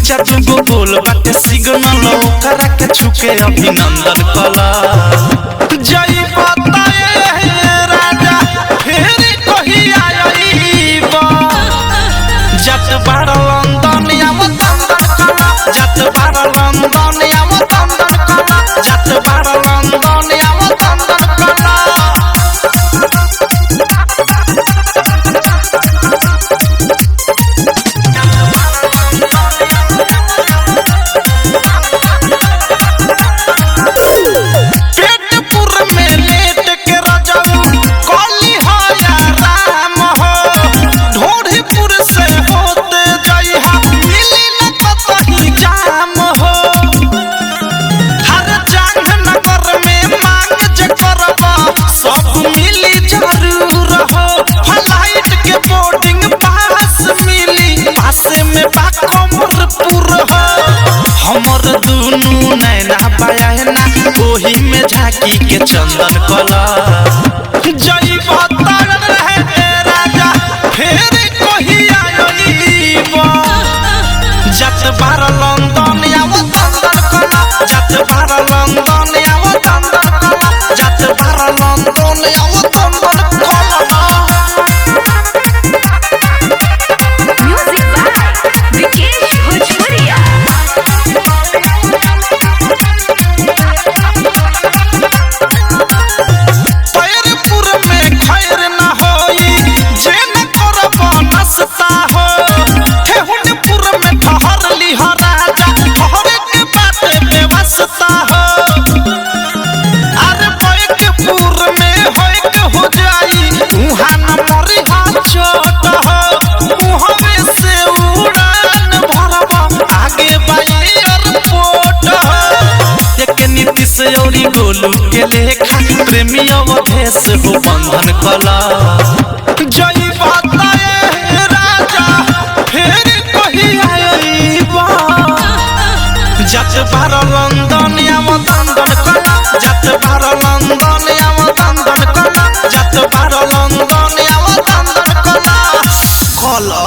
नीचा दुगो गोल बाटे सिग्नल ओकरा के छुके अभिनंदन कला। जई बताए राजा फिर कहिया आईबा, जत बार लंदन आव दंदन कला, जत बार लंदन आव दंदन कला, जत बार लंदन आव दंदन कला। पेटपुर में लेट के रजऊ कली हो या राम हो, ढोढ़ीपुर से होते जइहा मिली न कतही जाम हो। हर जांग नगर में मांग जे करबा सब मिली जरूर हो, फ्लाइट के बोर्डिंग पास मिली पासे में बा कमरपुर हो। हमर दुनू नैना बायना ओही में झांकी के चंदन कला। जई बताड़ रहे राजा फिर कहिया आईबा, जत बार लंदन आव दंदन कला, जत बार लंदन आव दंदन कला, जत बार लंदन आव दंदन कला। Music by Vikesh Bhojpuria. Pairpur में खैर न होई जे न करब नसता हो, ठेहुनपुर में ठहर लिह राजा ठहरे के बाटे व्यवस्था हो। अरे बैकपुर में होए के हो जाई उहाँ न मरी हा चोट हो, उहवे से उड़ान भरब आगे बाई एयरपोर्ट हो। एक नीतीश औरी गोलू के लेखा प्रेमी अवधेश हो बंधन कला। जई बताए राजा फिर कहिया आईबा, जत बार लंदन आव दंदन कला, जत बार लंदन आव दंदन कला, जत बार लंदन आव दंदन कला कला।